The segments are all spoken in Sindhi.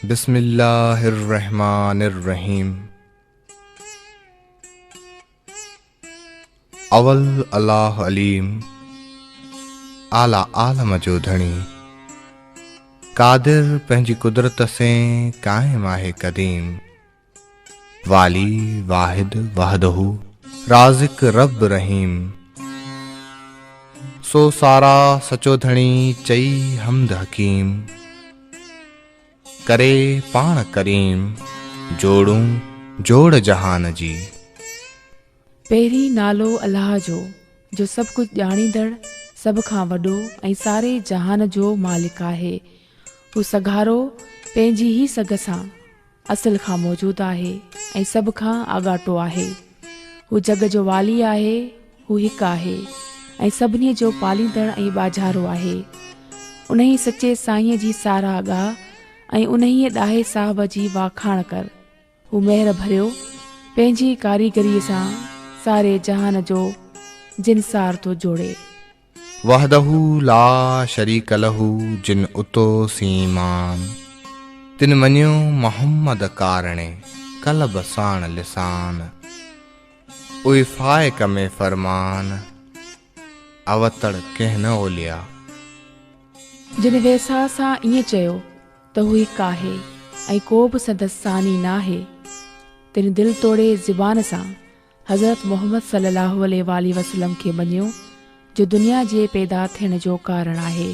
بسم الله الرحمٰن الرحيم اول الله عليم اعليٰ عالم جو ڌڻي قادر پنهنجي قدرت سين قائم آهي قديم والي واحد وحده رازق رب رحيم سو سارا سچو ڌڻي چئي حمد حڪيم ڪري پاڻ ڪريم جوڙون جوڙ جهان جي. پهرين نالو الله جو، جو سڀ ڪجهه ڄاڻيندڙ، سڀ کان وڏو ۽ ساري جهان جو مالڪ آهي. هو سگهارو پنهنجي ئي سگهه سان اصل کان موجود آهي ۽ سڀ کان آڳاٽو آهي. هو جڳ جو والي آهي، هو هڪ آهي ۽ سڀني جو پاليندڙ ۽ ٻاجهارو آهي. انهيء سچي سائينء جي ساراهه ڳاء ۽ انهيء ڏاهي صاحب جي واکاڻ ڪر. هو مهر ڀريو، پنهنجي ڪاريگريء سان ساري جهان جو جنسار ٿو جوڙي. وحده لا شريڪ له جن اتو سين ايمان، تن مڃيو محمد ڪارڻي قلب ساڻ لسان، اهي فائق ۾ فرمان، اوتڙ ڪنهن نه اوليا. جن ويساهه سان ائين چيو ته هو هڪ آهي ۽ ڪو به سندس ثاني ناهي، تن دل توڙي زبان سان حضرت محمد صلي الله عليه واٰله وسلم کي مڃيو جو دنيا جي پيدا ٿيڻ جو ڪارڻ آهي.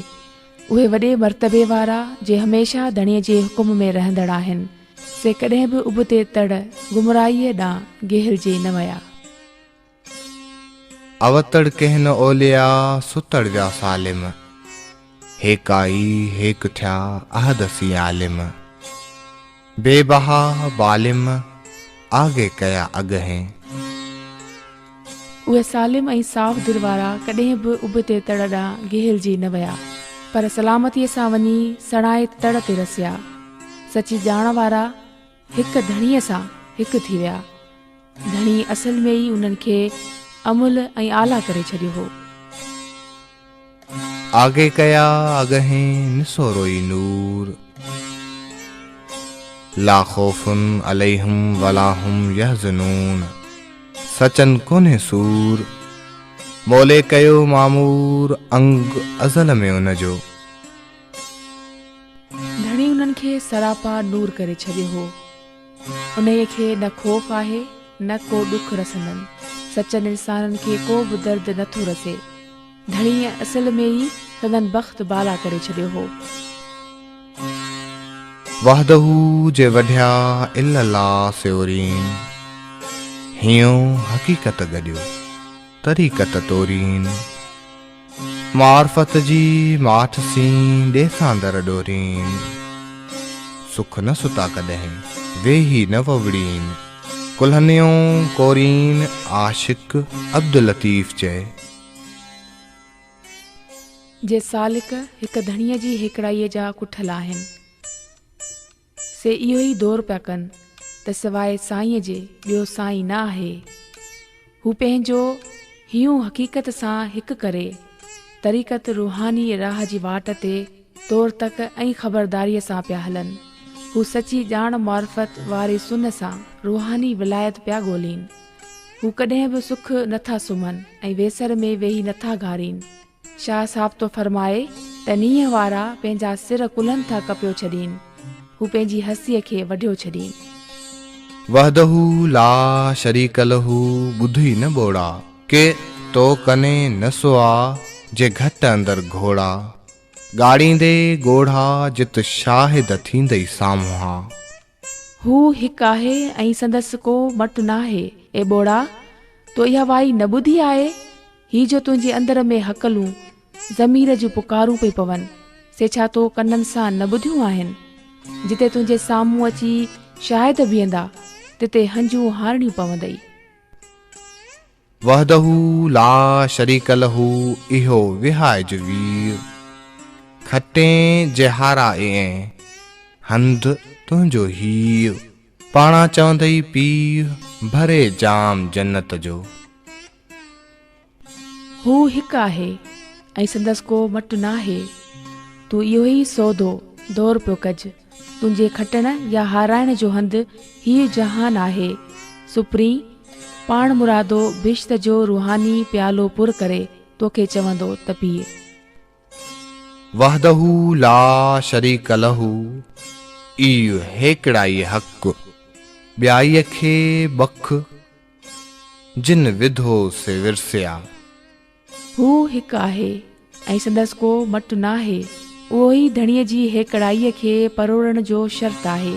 اهي وڏي مرتبي وارا جي هميشه ڌڻيء جي حڪم ۾ رهندڙ آهن، سي ڪڏهن به ابتي تڙ، گمراهيء، ڏانهن گهيلجي نه ويا. اوتڙ ڪنهن نه اوليا، ستڙ ويا سالم. هيڪائي هيڪ ٿيا احد سين عالم. بي بها بالم، آگي ڪيا اڳهين. اهي سالم ۽ صاف دل وارا ڪڏهن به ابتي تڙ ڏانهن گهيلجي نه ويا، پر سلامتيء سان وڃي سڻائي تڙ تي رسيا. سچي ڄاڻ وارا هڪ ڌڻيء سان هڪ ٿي ويا. ڌڻي اصل ۾ ئي انهن کي املهه ۽ اعليٰ ڪري ڇڏيو هو. آگي ڪيا اڳهين نسوروئي نور. لا خوف عليهم ولا هم يحزنون سچن ڪونهي سور. مولي ڪيو معمور انگ ازل ۾ ان جو. ڌڻي انهن کي سراپا نور ڪري ڇڏيو هو. انهيء کي نه خوف آهي نه ڪو ڏک رسندن. سچن انسانن کي ڪو به درد نه ٿو رسي. ڌڻيء اصل ۾ ئي سندن بخت بالا ڪري ڇڏيو هو. وحده جي وڍيا الا الله سيورين، هينئون حقيقت گڏيو طريقت تورين، معرفت جي ماٺ سين ڏيساندر ڏورين، سک نه ستا ڪڏهن ويهي نه ووڙين، ڪلهنيون ڪورين عاشق عبداللطيف چئي. جي سالڪ هڪ ڌڻيء جي هيڪڙائيء جا ڪٺل آهن، سي اهو ئي دور پيا ڪن ته سواء سائينء جي ٻيو سائين نه آهي. هو پنهنجو هينئون حقيقت سان هڪ ڪري، طريقت روحاني راهه جي واٽ تي تور تڪ ۽ خبرداريء سان پيا هلن. هو سچي ڄاڻ معرفت واري سن سان روحاني ولايت پيا ڳولين. هو ڪڏهن به سک نه ٿا سمهن ۽ ويسر ۾ ويهي نه ٿا گهارين. شاهه صاحب ٿو فرمائي ته نينهن وارا پنهنجا سر ڪلهن ٿا ڪپيو ڇڏين، هو پنهنجي هستيء کي وڍيو ڇڏين. وحده لا شريڪ له ٻڌ ئي نه ٻوڙا. ڪي تو ڪني نه سئا جي گهٽ اندر گهوڙا. ڳاڙيندي ڳوڙها جت شاهد ٿيندئي سامهان. هو هڪ آهي ۽ سندس ڪو مٽ ناهي. اي ٻوڙا! تو اها وائي نه ٻڌي آهي؟ هي جو تنهنجي اندر ۾ هڪلون، ضمير جون پڪارون پئي پون، سي ڇا تو ڪنن سان نه ٻڌيون آهن؟ جتي تنهنجي سامهون اچي شاهد بيهندا، تتي هنجون هارڻيون پوندئي. وحده لا شريڪ له اهو وهائج وير، کٽين جي هارائين هنڌ تنهنجو هير، پاڻان چوندئي پيء ڀري جام جنت جو. هو هڪ آهي ۽ سندس ڪو مٽ ناهي، تون اهو ئي سودو دور پيو ڪج. تنهنجي کٽڻ يا هارائڻ جو هنڌ هيء جهان آهي. سپرين، پاڻمرادو بهشت جو روحاني پيالو پر ڪري توکي چوندو ته پيء. وحده لا شريڪ له، ايء هيڪڙائي حق، ٻيائيء کي بک، جن وڌو سي ورسيا. هو هڪ آهي ۽ سندس ڪو مٽ ناهي. اهو ئي ڌڻيء جي هيڪڙائيء کي پروڙڻ جو شرط آهي.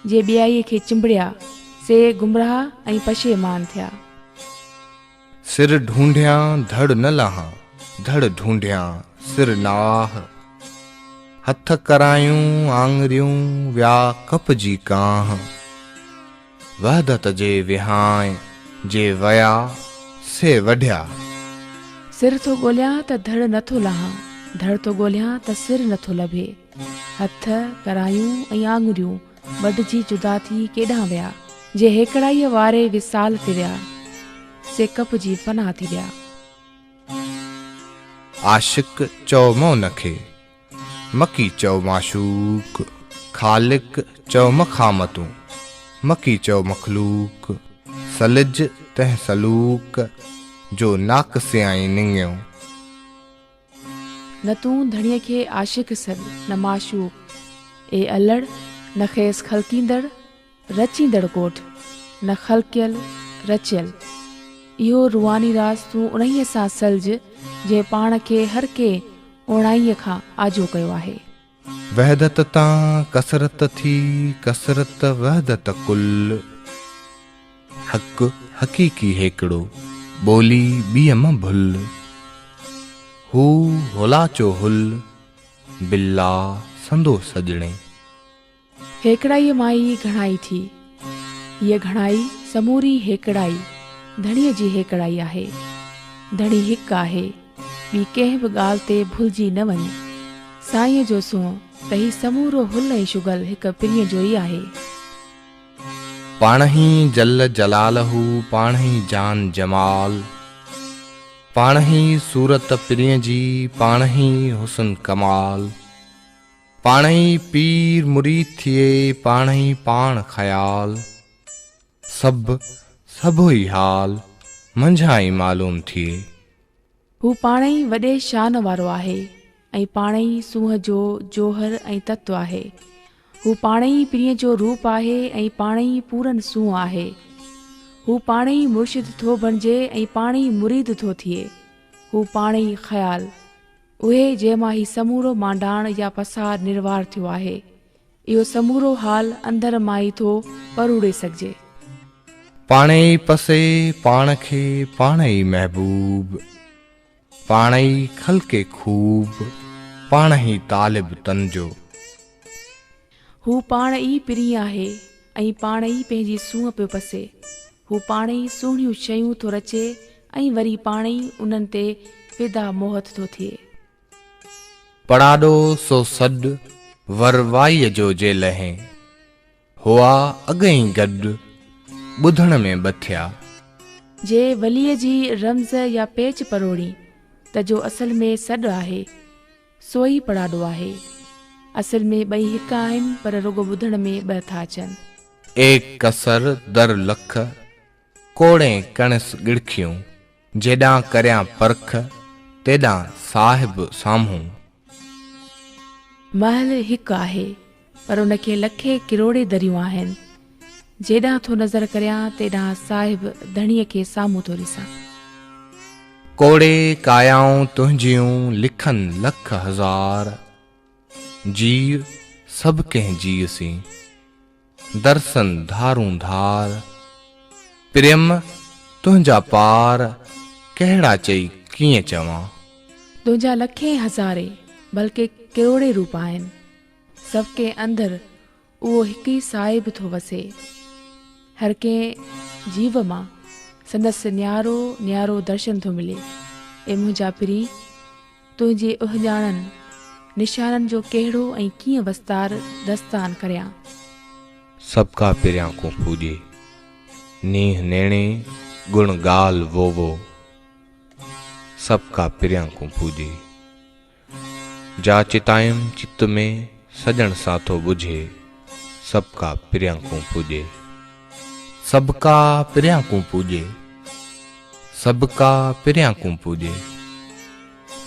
جي ٻيائيء کي چنبڙيا، سي گمراهه ۽ پشيمان ٿيا. سر ڍونڍيان ڌڙ نه لهان، ڌڙ ڍونڍيان سر ناهه. هٿ ڪرايون آڱريون، ويا ڪپجي ڪانهه. وحدت جي وهانء جي ويا سي وڍيا. سر ٿو ڳوليان ته ڌڙ نه ٿو لهان، ڌڙ ٿو ڳوليان ته سر نه ٿو لڀي. هٿ، ڪرايون ۽ آڱريون وڍجي جدا ٿي ڪيڏانهن ويا. جي هيڪڙائيء واري وصال تي ويا، سي ڪپجي فنا ٿي ويا. عاشق چئو مون کي، مڪي چئو معشوق، خالق چئو مخامتون، مڪي چئو مخلوق، سلج تنهن سلوڪ، جو ناقصيائين نڱيو. نه تون ڌڻيء کي عاشق سڏ، نه معشوق، اي الڙ، نه کيس خلقيندڙ، رچيندڙ ڪوٺ، نه خلقيل، رچيل. اهو روحاني راز تون انهيء سان سلج، جنهن پاڻ کي هر ڪنهن اوڻائيء کان آجو ڪيو آهي. وحدت تان ڪثرت ٿي، ڪثرت وحدت ڪل. حق حقيقي هيڪڙو، ٻولي ٻيء م ڀل. هو هولاچو هل، بالله سندو سڄڻي. هيڪڙائيء مان ئي گهڻائي ٿي. هيء گهڻائي سموري هيڪڙائي، ڌڻيء جي هيڪڙائي آهي. ڌڻي هڪ آهي، ٻي ڪنهن به ڳالهه تي ڀلجي نه وڃ. سائينء جو سونهن ته هي سمورو هل ۽ شغل هڪ پرينء جو ئي آهي. پاڻهي جل جلاله پاڻهي جان جمال، پاڻهي صورت پرينء جي پاڻهي حسن ڪمال. پاڻهي پير مريد ٿئي، پاڻهي پاڻ خيال، سڀ سڀوئي حال، منجهان ئي معلوم ٿئي. هو پاڻهي وڏي شان وارو آهي ۽ پاڻهي سونهن جو جوهر ۽ تت آهي. هو پاڻهي پرينء جو روپ آهي ۽ پاڻهي پورن سونهن آهي. هو پاڻهي مرشد ٿو بڻجي ۽ پاڻهي مريد ٿو ٿئي. هو پاڻهي خيال. اهي جنهن مان هي سمورو مانڊاڻ يا پسار نروار ٿيو آهي. اهو سمورو حال اندر مان ئي ٿو پروڙي سگهجي. پاڻ ئي پسي پاڻ کي پاڻ ئي محبوب، پاڻ ئي خلقي خوب، پاڻ ئي طالب تن جو. هو پاڻ ئي پرين آهي ۽ پاڻ ئي پنهنجي سونهن پيو پسي. هو پاڻ ئي سهڻيون شيون ٿو رچي ۽ وري پاڻ ئي انهن تي فدا موهت ٿو ٿئي. پڙاڏو سو سڏ ور وائيء جو جي لهين، هئا اڳئين گڏ، ٻڌڻ ۾ ٻه ٿيا. جي وليء جي رمز يا پيچ پروڙين ته جو اصل ۾ سڏ آهي، سو ئي پڙاڏو آهي. اصل ۾ ٻئي هڪ آهن پر رڳو ٻڌڻ ۾ ٻه ٿا اچن. ايڪ ڪسر در لک، ڪوڙين ڪڻس ڳڙکيون، جيڏانهن ڪريان پرک، تيڏانهن صاحب سامهون. محل هڪ آهي، پر ان کي لکين ڪروڙين دريون آهن. جيڏانهن ٿو نظر ڪريان، تيڏانهن صاحب ڌڻيء کي سامهون ٿو ڏسان. ڪوڙي ڪايائون تنهنجيون لکن لک هزار، جيء سڀ ڪنهن جيء سين، درسن ڌارون ڌار، پريم تنهنجا پار، ڪهڙا چئي ڪيئن چوان. تنهنجا لکين هزارين بلڪه ڪروڙين روپ آهن، سڀ ڪنهن اندر اهو هڪ ئي صاحب ٿو وسي. هر ڪنهن جيو مان سندس نيارو نيارو درشن ٿو ملي. اي منهنجا پرين! تنهنجي اهڃاڻن نشانن جو ڪهڙو ۽ ڪيئن وستار دستان ڪريان؟ سڀڪا پريان ڪون پوڄي، نينهن نيڻي گڻ ڳالهه ووئو، سڀڪا پريان ڪون پوڄي. جا چتايم چت ۾، سڄڻ سان ٿو ٻجهي. سڀڪا پريان ڪون پوڄي. سڀڪا پريان ڪون پوڄي. سڀڪا پريان ڪون پوڄي.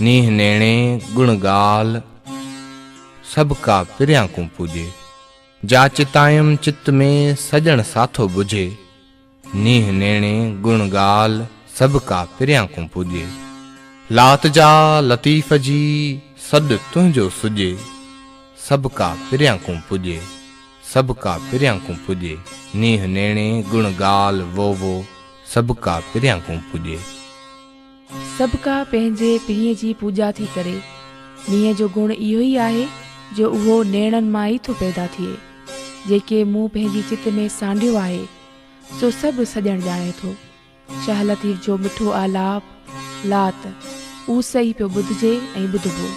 نينهن نيڻي ڳڻ ڳالهه، سڀڪا پريان ڪون پوڄي. جا چتايم چت ۾، سڄڻ ساٿو ٻجهي. نينهن نيڻي ڳڻ ڳالهه، سڀڪا پريان ڪون پوڄي. لات جا لطيف جي، سڏ تنهنجو سڄي. سڀڪا پريان ڪون پوڄي. سڀڪا پريان ڪون پوڄي. نينهن نيڻي ڳڻ ڳالهه، وو وو، سڀڪا پريان ڪون پوڄي. سڀڪا پنهنجي پرينء جي پوڄا ٿي ڪري. نينهن جو گڻ اهو ئي آهي جو اهو نيڻن مان ئي ٿو پيدا ٿئي. جيڪي مون پنهنجي چت ۾ سانڍيو آهي، سو سڀ سڄڻ ڄاڻي ٿو. شاهه لطيف جو مٺو آلاپ، لات، اوس ئي پيو ٻڌجي ۽ ٻڌبو.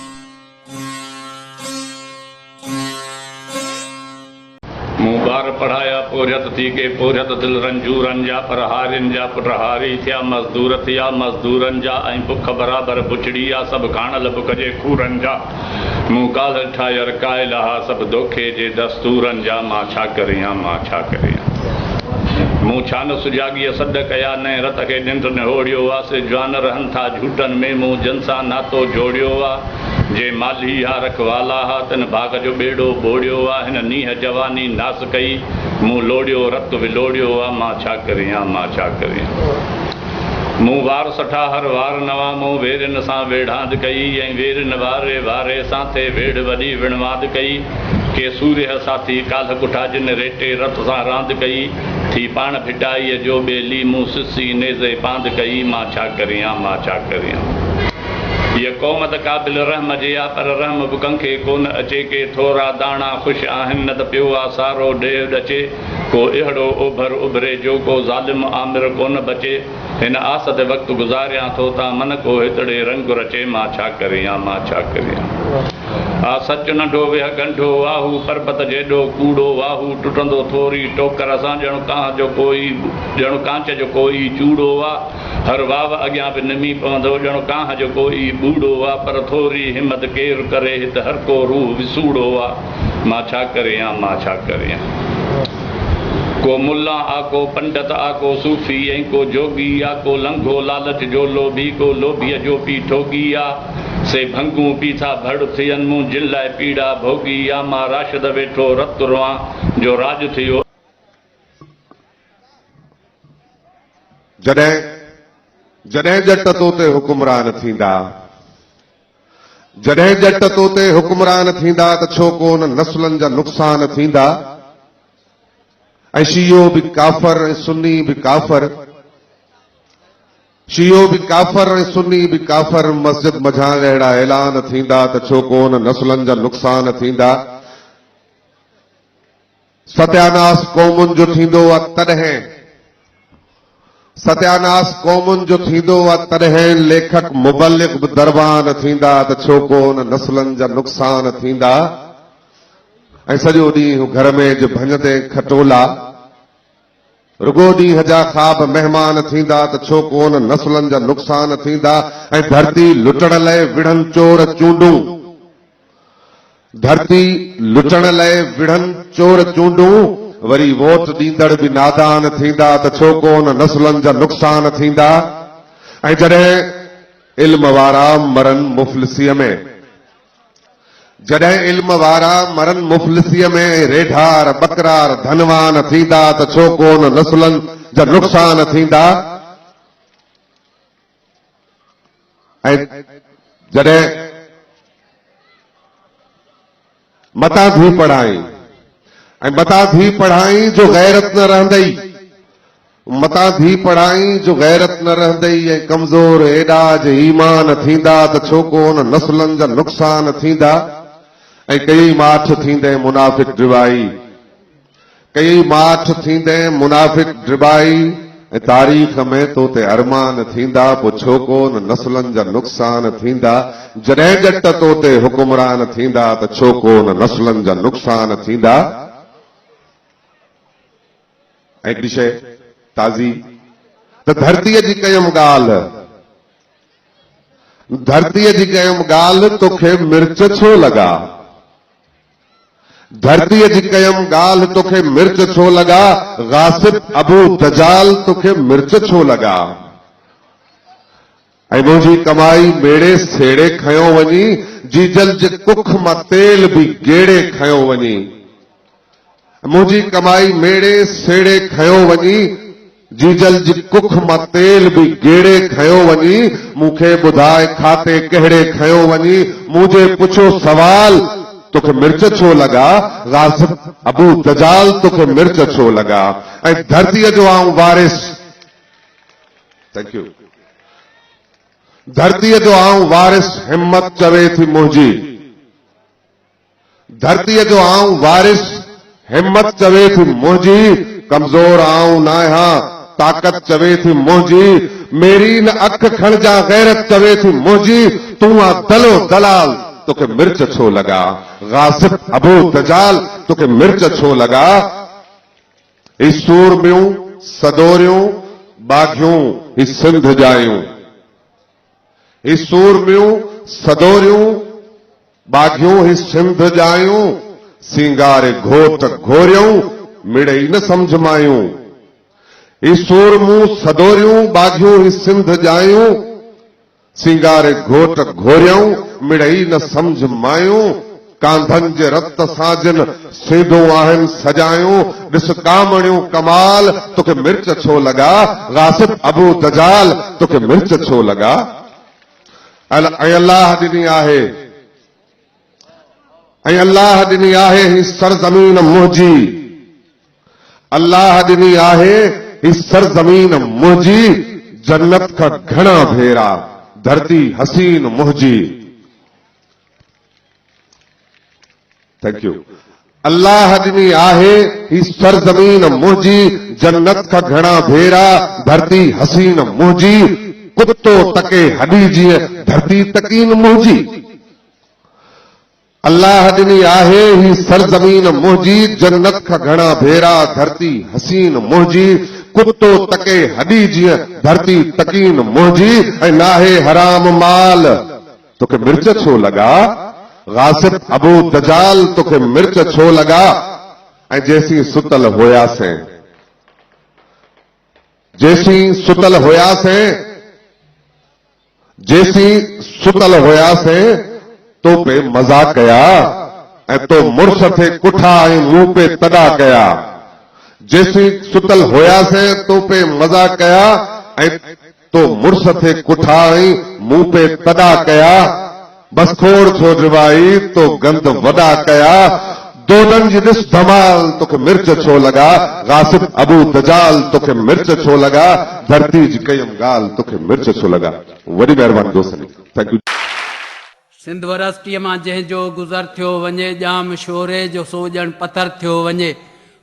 مون ٻار پڙهايا پورهيت ٿي ڪي پورهيت دل رنجورن جا پر هارين جا پٽ هاري ٿيا مزدور ٿيا مزدورن جا ۽ بک برابر بڇڙي آ سڀ کاڻل بک جي کورن جا مون ڪالهه ڏٺا ير قائل ها سڀ دوکي جي دستورن جا مان ڇا ڪريان مان ڇا ڪريان مون ڇا نه سجاڳيء سڏ ڪيا نئين رت کي ننڊ نهوڙيو آ سي جوان رهن ٿا جهوٽن ۾ مون جن سان ناتو جوڙيو آ. جي مالهي ها رکوالا ها، تن باغ جو ٻيڙو ٻوڙيو آ، هن نينهن جواني ناس ڪئي، مون لوڙيو رت ولوڙيو آ، مان ڇا ڪريان، مان ڇا ڪريان. مون وار سٺا هر وار نوان، مون ويرين سان ويڙهاند ڪئي، ۽ ويرين واري واري سان ٿي ويڙهه وڏي وڻواند ڪئي، ڪي سورهيه ساٿي ڪالهه ڪٺا جن ريٽي رت سان راند ڪئي، ٿي پاڻ ڀٽائيء جو ٻيلي، مون سسي نيزي پاند ڪئي، مان ڇا ڪريان، مان ڇا ڪريان. هيء قوم ته قابل رحم جي آ، پر رحم به ڪنهن کي ڪونه اچي. ڪي ٿورا داڻا خوش آهن، نه ته پيو آ سارو ڏيهه ڏچي. ڪو اهڙو اوڀر اڀري جو ڪو ظالم آمر ڪونه بچي. هن آس تي وقت گذاريان ٿو، تان من ڪو هتڙي رنگ رچي. مان ڇا ڪريان، مان ڇا ڪريان. آ سچ ننڍو ويهه ڳنڍو، آ هو پربت جيڏو ڪوڙو، آ هو ٽٽندو ٿوري ٽوڪر سان، ڄڻ ڪانهه جو ڪوئي، ڄڻ ڪانچ جو ڪوئي چوڙو آ. هر واو اڳيان به نمي پوندو، ڄڻ ڪانهه جو ڪوئي ٻوڙو آ، پر ٿوري همت ڪير ڪري، هت هر ڪو روح وسوڙو آ، مان ڇا ڪريان، مان ڇا ڪريان. ڪو ملان آ، ڪو پنڊت آ، ڪو صوفي ۽ ڪو جوڳي آ، ڪو لنگهو لالچ جو لوڀي، ڪو لوڀيء جو پي ٺوڳي آ، سي ڀنگون پي ٿا ڀڙ ٿين، مون جن لاء پيڙا ڀوڳي آ، مان راشد ويٺو رت روئان، جو راڄ ٿيو. جڏهن جڏهن ڄٽ تو تي حڪمران ٿيندا جڏهن ڄٽ تو تي حڪمران ٿيندا ته ڇو ڪو نه نسلن جا نقصان ٿيندا ۽ شيعو به ڪافر ۽ سني به ڪافر شيعو به ڪافر ۽ سني به ڪافر مسجد مجهان اهڙا اعلان ٿيندا ته ڇو ڪو نه نسلن جا نقصان ٿيندا. ستياناس قومن جو ٿيندو آ تڏهن ستياناس قومن جو ٿيندو آ تڏهن ليکڪ مبلغ به دربان ٿيندا ته ڇو ڪو نه نسلن جا نقصان ٿيندا ۽ سڄو ڏينهن گهر ۾ جو ڀڃندين کٽولا رڳو ڏينهن جا خواب مهمان ٿيندا ته ڇو ڪو نه نسلن جا نقصان ٿيندا ۽ ڌرتي لٽڻ لئه وڙهن چور چونڊون ڌرتي لٽڻ لئه وڙهن چور چونڊون وري ووٽ ڏيندڙ به نادان ٿيندا ته ڇو ڪو نه نسلن جا نقصان ٿيندا ۽ جڏهن علم وارا مرن مفلسيء ۾. جڏهن علم وارا مرن مفلسيء ۾ ۽ ريڍار، ٻڪرار، ڌنوان ٿيندا ته ڇو ڪونه نسلن جا نقصان ٿيندا ۽ جڏهن متان ڌي پڙهائين ۽ متان ڌي پڙهائين جو غيرت نه رهندئي متان ڌي پڙهائين جو غيرت نه رهندئي ۽ ڪمزور ايڏا جي ايمان ٿيندا ته ڇو ڪو نه نسلن جا نقصان ٿيندا ۽ ڪيئي ماٺ ٿيندين منافق ڊٻائي ڪيئي ماٺ ٿيندين منافق ڊٻائي ۽ تاريخ ۾ تو تي ارمان ٿيندا پوء ڇو ڪو نه نسلن جا نقصان ٿيندا جڏهن ڄٽ تو تي حڪمران ٿيندا ته ڇو ڪو نه نسلن جا نقصان ٿيندا. ۽ هڪڙي شيء تازي ته ڌرتيء جي ڪيم ڳالهه، ڌرتيء جي ڪيم ڳالهه توکي مرچ ڇو لڳا؟ ڌرتيء جي ڪيم ڳالهه توکي مرچ ڇو لڳا، غاصب ابو دجال توکي مرچ ڇو لڳا. ۽ منهنجي ڪمائي ميڙي سيڙي کنيو وڃي، جيجل جي ڪک مان تيل به گيڙي کنيو وڃي. منهنجي ڪمائي ميڙي سيڙي کنيو وڃي، جيجل جي ڪک مان تيل به گيڙي کنيو وڃي، مون کي ٻڌاء کاتي ڪهڙي کنيو وڃي، مون جي پڇيو سوال، توکي مرچ ڇو لڳا، غاصب ابو دجال توکي مرچ ڇو لڳا، ۽ ڌرتيء جو آئون وارث. Thank you. ڌرتيء جو آئون وارث همت چوي ٿي منهنجي. ڌرتيء جو آئون وارث همت چوي ٿي منهنجي. ڪمزور آئون ناهيان طاقت چوي ٿي منهنجي. ميري نه اک کڻجان غيرت چوي ٿي منهنجي. تون آن دلو دلال توکي مرچ ڇو لڳا. غاصب ابو دجال توکي مرچ ڇو لڳا. هي سورميون، سدوريون، ٻاگهيون، هي سنڌ ڄايون. هي سورميون، سدوريون، ٻاگهيون، هي سنڌ ڄايون. سينگاري گهوٽ گهوريون، مڙئي نه سمجهه مايون. هي سورمون، سدوريون، ٻاگهيون، هي سنڌ ڄايون. سينگاري گهوٽ گهوريائون، مڙئي نه سمجهه مايون، ڪانڌن جي رت سان جن سينڌون آهن سجايون، ڏس ڪامڻيون ڪمال، توکي مرچ ڇو لڳا، غاصب ابو دجال، توکي مرچ ڇو لڳا. ۽ الله ڏني آهي. ۽ الله ڏني آهي هي سرزمين منهنجي الله ڏني آهي هي سرزمين منهنجي جنت کان گهڻا ڀيرا ڌرتي حسين منهنجي Thank you. الله ڏني آهي هي سرزمين منهنجي جنت کان گهڻا ڀيرا ڌرتي حسين منهنجي ڪتو تڪي هڏي جيئن ڌرتي تڪين منهنجي الله ڏني آهي هي سرزمين منهنجي جنت کان گهڻا ڀيرا ڌرتي حسين منهنجي ڪتو تڪي هڏي جيئن ڌرتي تڪين منهنجي ۽ ناهي حرام مال توکي مرچ ڇو لڳا؟ غاصب ابو دجال توکي مرچ ڇو لڳا؟ ۽ جيسين ستل هياسين. جيسين ستل هياسين. جيسين ستل هياسين تو پي مزا ڪيا ۽ تو مڙس ٿي ڪٺا ۽ مون پي تڏا ڪيا. جيسين ستل هياسين تو پي مزا ڪيا ۽ تو مڙس ٿي ڪٺا ۽ مون پي تڏا ڪيا، بس کوڙ ٿيو ڊٻائي تو گند وڏا ڪيا، دودن جي ڏس ڌمال توکي مرچ ڇو لڳا، غاصب ابو دجال توکي مرچ ڇو لڳا، ڌرتي جي ڪيم ڳالهه توکي مرچ ڇو لڳا. وڏي مهرباني دوستن جي thank you. Sindh ورسٽيء مان جنهن جو گذر ٿيو وڃي، ڄام شوري جو سو ڄڻ پٿر ٿيو وڃي.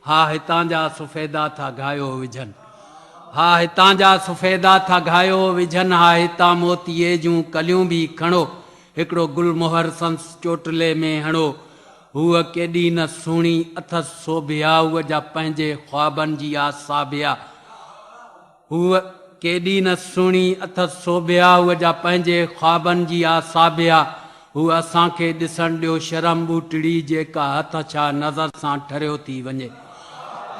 ها هتان جا سفيدا ٿا گهايو وجهن. ها هتان جا سفيدا ٿا گهايو وجهن، ها هتان موتيي جون ڪليون به کڻو، هڪڙو گل مهر سنس چوٽلي ۾ هڻو. هوء ڪيڏي نه سهڻي اٿس سوڀيا، هوء جا پنهنجي خوابن جي آ ساڀيا. هوء ڪيڏي نه سهڻي اٿس سوڀيا، هوء جا پنهنجي خوابن جي آ ساڀيا. هوء اسان کي ڏسڻ ڏيو شرم ٻوٽڙي، جيڪا هٿ ڇا نظر سان ٺريو ٿي وڃي.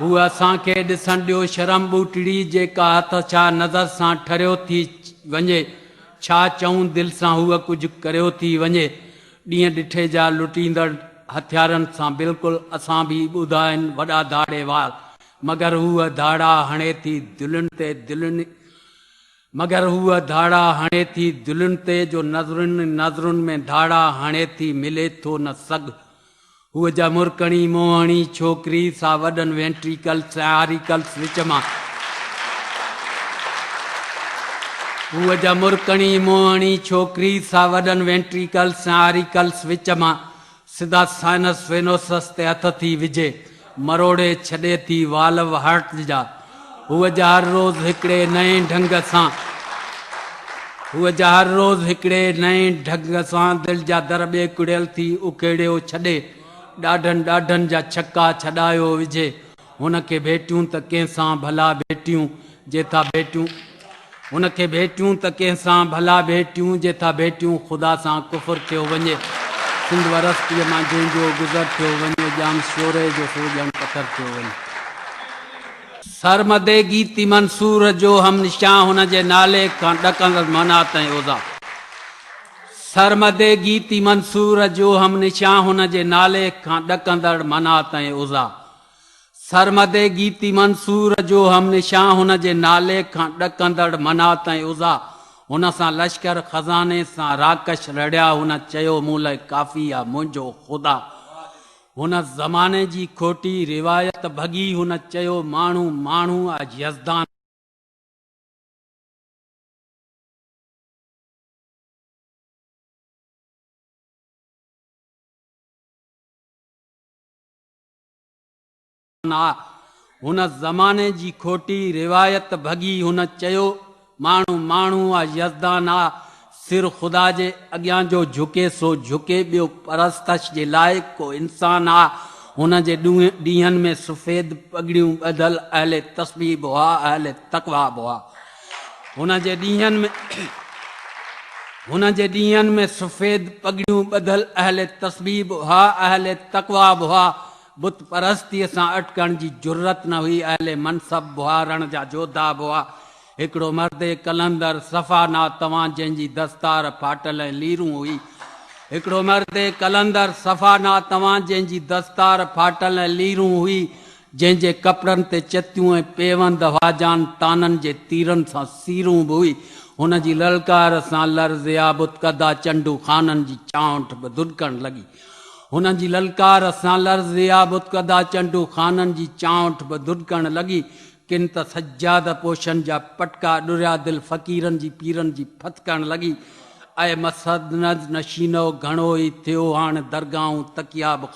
هوء اسان کي ڏسڻ ڏيو شرم ٻوٽڙي، جيڪا هٿ ڇا نظر سان ٺريو ٿي وڃي. ڇا چئون دل سان هوء ڪجهه ڪريو ٿي وڃي. ڏينهن ڏٺي جا لٽيندڙ هٿيارن سان بلڪل اسان به ٻڌا آهن وڏا ڌاڙيوال. مگر هوء ڌاڙا هڻي ٿي دلين تي دلين مگر هوء ڌاڙا هڻي ٿي دلين تي جو نظرن ئي نظرن ۾ ڌاڙا هڻي ٿي ملي ٿو نه سگهه هوء جا مرڪڻي موهڻي ڇوڪري سا وڏن وينٽريڪلس ۽ آريڪلس وچ مان هوء جا مرڪڻي موهڻي ڇوڪري سا وڏن وينٽريڪلس ۽ آريڪلس وچ مان سڌا سائنس وينوسس تي هٿ ٿي وجهي، مروڙي ڇڏي ٿي والو هارٽ جا. هوء جا هر روز هڪڙي نئين ڍنگ سان هوء جا هر روز هڪڙي نئين ڍنگ سان دل جا در ٻيڪڙيل ٿي اکيڙيو ڇڏي، ڏاڍن ڏاڍن جا ڇڪا ڇڏايو وجهي. هن کي ڀيٽيون ته ڪنهن سان ڀلا ڀيٽيون، جي ٿا ڀيٽيون. هن کي ڀيٽيون ته ڪنهن سان ڀلا ڀيٽيون، جي ٿا ڀيٽيون خدا سان ڪفر ٿيو وڃي. سنڌ ورسٽيء مان جنهن جو گذر ٿيو وڃي، ڄام شوري جو سو ڄڻ پٿر ٿيو وڃي. سرمدي گيتي منصور جو هم نشان هن جي نالي کان ڏڪندڙ منات ۽ عزا. سرمدي گيتي منصور جو هم نشان هن جي نالي کان ڏڪندڙ منات ۽ عزا. سرمدي گيتي منصور جو هم نشان هن جي نالي کان ڏڪندڙ منات ۽ عزا هن سان لشڪر خزاني سان راڪش رڙيا هن چيو مون لئه ڪافي آ منهنجو خدا هن زماني جي کوٽي روايت ڀڳي هن چيو ماڻهو ماڻهو آ يزدان. آ. هن زماني جي کوٽي روايت ڀڳي هن چيو، ماڻهو ماڻهو آ يزدان آ، سر خدا جي اڳيان جو جهڪي سو جهڪي ٻيو پرستش جي لائق ڪو انسان آ. هن جي ڏينهن ۾ سفيد پڳڙيون ٻڌل اهل تسبيح به هئا اهل تقويٰ به هئا. هن جي ڏينهن ۾ هن جي ڏينهن ۾ سفيد پڳڙيون ٻڌل اهل تسبيح به هئا اهل تقويٰ به هئا. بت پرستيء سان اٽڪڻ جي جرئت نه هئي، اهل منصب به هئا، رڻ جا جوڌا به هئا. هڪڙو مرد قلندر صفا ناتوان جنهن جي دستار ڦاٽل ۽ ليرون هئي. هڪڙو مرد قلندر صفا ناتوان جنهن جي دستار ڦاٽل ۽ ليرون هئي، جنهن جي ڪپڙن تي چتيون ۽ پيوند هئا، جان طعنن جي تيرن سان سيرون به هئي. هن جي للڪار سان لرزيا بتڪدا چنڊو خانن جي چانئٺ به ڌڏڪڻ لڳي. هن جي للڪار سان لرزيا بتڪدا چنڊو خانن جي چانئٺ به ڌڏڪڻ لڳي. ڪن ته سجاده پوشن جا پٽڪا ڏريا دل فقيرن جي پيرن جي ڦٿڪڻ لڳي. اي مسند نشينؤ گهڻو ئي ٿيو هاڻ درگاهون تڪيا به.